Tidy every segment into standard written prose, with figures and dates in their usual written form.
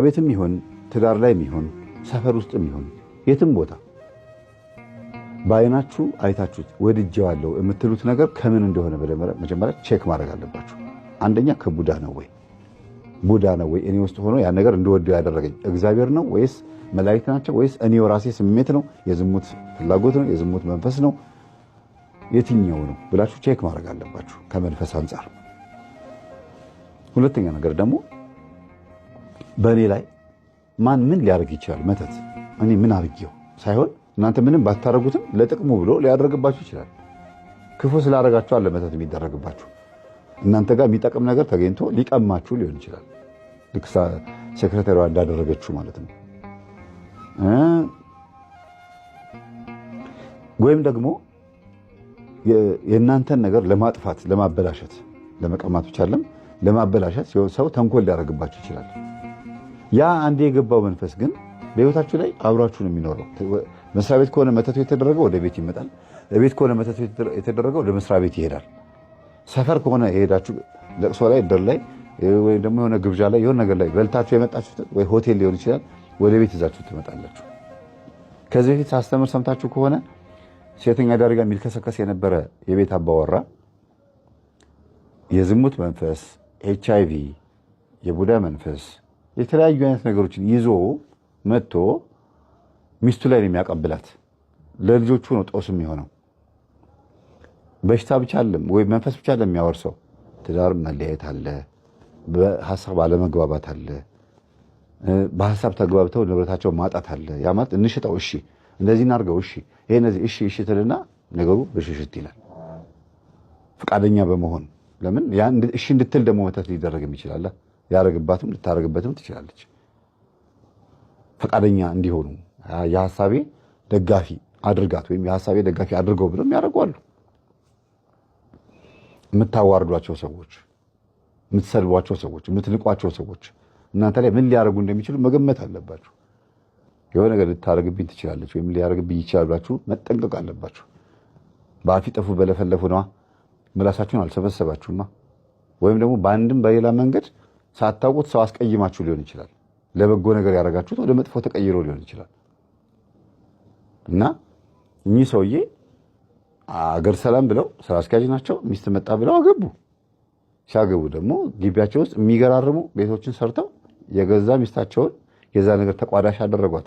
ቤትም ይሁን ትዳር ላይም ይሁን ሰፈር ውስጥም ይሁን የትም ቦታ በአይናችሁ አይታችሁት ወድጄዋለሁ የምትሉት ነገር ከምን እንደሆነ መጀመሪያ check ማድረግ አለባችሁ። አንደኛ ከቡዳ ነው ወይ? ቡዳ ነው ወይ እኔ ውስጥ ሆኖ ያን ነገር እንድወደው ያደረገኝ እግዚአብሔር ነው ወይስ መላእክት ናቸው ወይስ እኔው ራሴ ስሜት ነው? የዝሙት ፍላጎት ነው? የዝሙት መንፈስ ነው? የትኛው ነው ብላችሁ check ማድረግ አለባችሁ ከመንፈስ አንጻር። ሁለተኛ ነገር ደግሞ በእኔ ላይ ማን ምን ሊያደርግ ይችላል? መተት እኔ ምን አድርጌው ሳይሆን እናንተ ምንም ባታደርጉትም ለጥቅሙ ብሎ ሊያደርግባችሁ ይችላል። ክፉ ስላደረጋችሁ አለ መተት የሚደረግባችሁ። እናንተ ጋር የሚጠቅም ነገር ተገኝቶ ሊቀማችሁ ሊሆን ይችላል። ልክ secretary ዋ እንዳደረገችው ማለት ነው። ወይም ደግሞ የእናንተን ነገር ለማጥፋት ለማበላሸት፣ ለመቀማት ብቻ አይደለም ለማበላሸት ሰው ተንኮል ሊያደርግባችሁ ይችላል። ያ አንዴ የገባው መንፈስ ግን በህይወታችሁ ላይ አብሯችሁ ነው የሚኖረው። መስሪያ ቤት ከሆነ መተቱ የተደረገው ወደ ቤት ይመጣል። ቤት ከሆነ መተቱ የተደረገው ወደ መስሪያ ቤት ይሄዳል። ሰፈር ከሆነ የሄዳችሁ ለቅሶ ላይ፣ እድር ላይ ወይም ደግሞ የሆነ ግብዣ ላይ የሆነ ነገር ላይ በልታችሁ የመጣችሁት ወይ ሆቴል ሊሆን ይችላል፣ ወደ ቤት ይዛችሁ ትመጣላችሁ። ከዚህ በፊት ሳስተምር ሰምታችሁ ከሆነ ሴተኛ አዳሪ ጋር የሚልከሰከስ የነበረ የቤት አባወራ የዝሙት መንፈስ፣ HIV፣ የቡዳ መንፈስ፣ የተለያዩ አይነት ነገሮችን ይዞ መጥቶ ሚስቱ ላይ ነው የሚያቀብላት። ለልጆቹ ነው ጦስ የሚሆነው። በሽታ ብቻ አይደለም ወይ መንፈስ ብቻ አይደለም የሚያወርሰው። ትዳር መለያየት አለ፣ በሀሳብ አለመግባባት አለ፣ በሀሳብ ተግባብተው ንብረታቸው ማጣት አለ። ያ ማለት እንሽጠው፣ እሺ እንደዚህ እናድርገው፣ እሺ ይሄ እነዚህ እሺ እሺ ትልና ነገሩ ብሽሽት ይላል። ፈቃደኛ በመሆን ለምን ያ እሺ እንድትል ደግሞ መተት ሊደረግም ይችላል። ያረግባትም ልታረግበትም ትችላለች። ፈቃደኛ እንዲሆኑ የሀሳቤ ደጋፊ አድርጋት ወይም የሀሳቤ ደጋፊ አድርገው ብለው ያደርጓሉ። የምታዋርዷቸው ሰዎች፣ የምትሰድቧቸው ሰዎች፣ የምትንቋቸው ሰዎች እናንተ ላይ ምን ሊያደርጉ እንደሚችሉ መገመት አለባችሁ። የሆነ ነገር ልታደርግብኝ ትችላለች ወይም ሊያደርግብኝ ይችላል ብላችሁ መጠንቀቅ አለባችሁ። በአፍ ይጠፉ በለፈለፉ ነዋ። ምላሳችሁን አልሰበሰባችሁማ። ወይም ደግሞ በአንድም በሌላ መንገድ ሳታውቁት ሰው አስቀይማችሁ ሊሆን ይችላል። ለበጎ ነገር ያደረጋችሁት ወደ መጥፎ ተቀይሮ ሊሆን ይችላል። እና እኚህ ሰውዬ አገር ሰላም ብለው ስራ አስኪያጅ ናቸው። ሚስት መጣ ብለው አገቡ። ሲያገቡ ደግሞ ግቢያቸው ውስጥ የሚገራርሙ ቤቶችን ሰርተው የገዛ ሚስታቸውን የዛ ነገር ተቋዳሽ አደረጓት።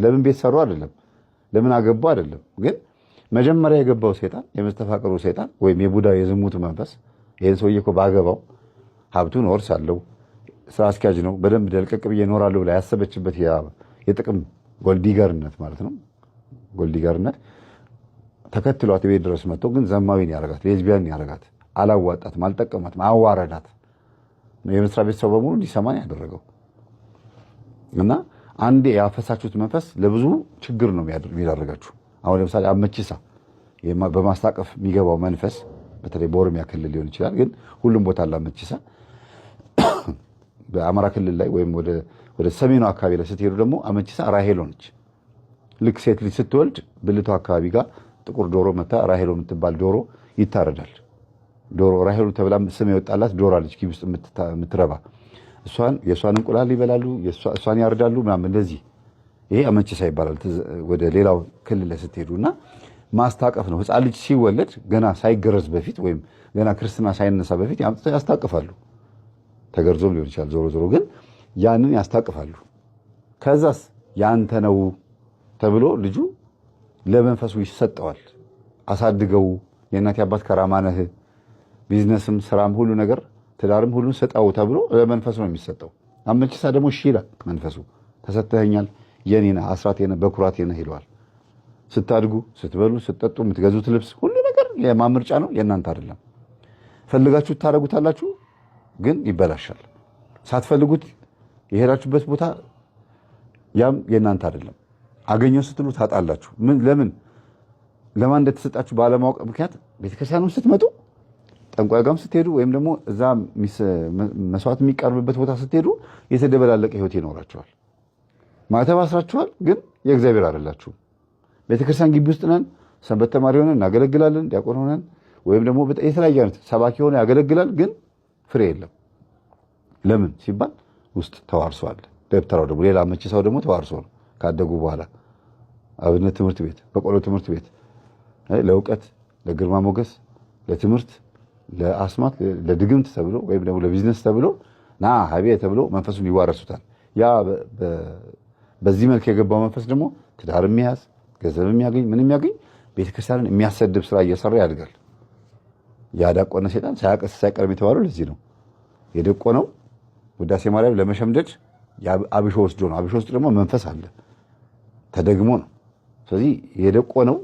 ለምን ቤት ሰሩ አይደለም፣ ለምን አገቡ አይደለም። ግን መጀመሪያ የገባው ሰይጣን የመስተፋቅሩ ሰይጣን ወይም የቡዳ የዝሙቱ መንፈስ ይህን ሰውዬ እኮ ባገባው ሀብቱን እወርሳለሁ፣ ስራ አስኪያጅ ነው፣ በደንብ ደልቀቅ ብዬ እኖራለሁ ብላ ያሰበችበት የጥቅም gold digger ነት ማለት ነው። gold digger ነት ተከትሏት ቤት ድረስ መጥቶ ግን ዘማዊን ያረጋት፣ ሌዝቢያን ያረጋት፣ አላዋጣትም፣ አልጠቀማትም፣ አዋረዳት። የመስሪያ ቤት ሰው በሙሉ እንዲሰማን ያደረገው እና አንዴ ያፈሳችሁት መንፈስ ለብዙ ችግር ነው የሚዳርጋችሁ። አሁን ለምሳሌ አመቺሳ በማስታቀፍ የሚገባው መንፈስ በተለይ በኦሮሚያ ክልል ሊሆን ይችላል፣ ግን ሁሉም ቦታ አለ አመቺሳ። በአማራ ክልል ላይ ወይም ወደ ሰሜኑ አካባቢ ላይ ስትሄዱ ደግሞ አመቺሳ ራሄሎ ነች። ልክ ሴት ልጅ ስትወልድ ብልቷ አካባቢ ጋር ጥቁር ዶሮ መታ ራሄሎ የምትባል ዶሮ ይታረዳል። ዶሮ ራሄሎ ተብላ ስም የወጣላት ዶሮ አለች፣ ግቢ ውስጥ የምትረባ እሷን የእሷን እንቁላል ይበላሉ፣ እሷን ያርዳሉ ምናምን እንደዚህ። ይሄ አመቺሳ ይባላል። ወደ ሌላው ክልል ላይ ስትሄዱ እና ማስታቀፍ ነው። ሕፃን ልጅ ሲወለድ ገና ሳይገረዝ በፊት ወይም ገና ክርስትና ሳይነሳ በፊት አምጥተው ያስታቅፋሉ። ተገርዞም ሊሆን ይችላል። ዞሮ ዞሮ ግን ያንን ያስታቅፋሉ። ከዛስ ያንተ ነው ተብሎ ልጁ ለመንፈሱ ይሰጠዋል። አሳድገው፣ የእናት አባት ከራማነህ፣ ቢዝነስም ስራም ሁሉ ነገር ትዳርም ሁሉን ስጠው ተብሎ ለመንፈሱ ነው የሚሰጠው። አመቺሳ ደግሞ እሺ ይላል። መንፈሱ ተሰጥተኸኛል፣ የኔ ነህ፣ አስራቴ ነህ፣ በኩራቴ ነህ ይለዋል። ስታድጉ፣ ስትበሉ፣ ስትጠጡ፣ የምትገዙት ልብስ ሁሉ ነገር የማን ምርጫ ነው? የእናንተ አይደለም። ፈልጋችሁ ታደርጉታላችሁ፣ ግን ይበላሻል። ሳትፈልጉት የሄዳችሁበት ቦታ ያም የእናንተ አይደለም። አገኘው ስትሉ ታጣላችሁ። ለምን ለማን እንደተሰጣችሁ ባለማወቅ ምክንያት ቤተክርስቲያኑም ስትመጡ ጠንቋይ ጋርም ስትሄዱ ወይም ደግሞ እዛ መስዋዕት የሚቀርብበት ቦታ ስትሄዱ የተደበላለቀ ህይወት ይኖራችኋል። ማተብ አስራችኋል፣ ግን የእግዚአብሔር አይደላችሁም። ቤተክርስቲያን ግቢ ውስጥ ነን፣ ሰንበት ተማሪ ሆነን እናገለግላለን፣ ዲያቆን ሆነን ወይም ደግሞ የተለያየ አይነት ሰባኪ ሆነ ያገለግላል፣ ግን ፍሬ የለም። ለምን ሲባል ውስጥ ተዋርሷል። ደብተራው ደግሞ ሌላ አመቺሳው ደግሞ ተዋርሶ ነው ካደጉ በኋላ አብነት ትምህርት ቤት፣ በቆሎ ትምህርት ቤት ለእውቀት፣ ለግርማ ሞገስ፣ ለትምህርት፣ ለአስማት፣ ለድግምት ተብሎ ወይም ደግሞ ለቢዝነስ ተብሎ ና ሀቤ ተብሎ መንፈሱን ይዋረሱታል። ያ በዚህ መልክ የገባው መንፈስ ደግሞ ትዳር የሚያዝ፣ ገንዘብ የሚያገኝ፣ ምን የሚያገኝ፣ ቤተክርስቲያንን የሚያሰድብ ስራ እየሰራ ያድጋል። ያዳቆነ ሴጣን ሳያቀስስ አይቀርም የተባለው ለዚህ ነው። የደቆነው ውዳሴ ማርያም ለመሸምደድ አብሾ ወስዶ ነው። አብሾ ውስጥ ደግሞ መንፈስ አለ፣ ተደግሞ ነው። ስለዚህ የደቆነው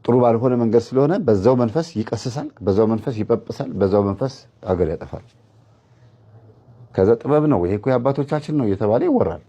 ጥሩ ባልሆነ መንገድ ስለሆነ በዛው መንፈስ ይቀስሳል፣ በዛው መንፈስ ይጳጳሳል፣ በዛው መንፈስ አገር ያጠፋል። ከዛ ጥበብ ነው ይሄ እኮ የአባቶቻችን ነው እየተባለ ይወራል።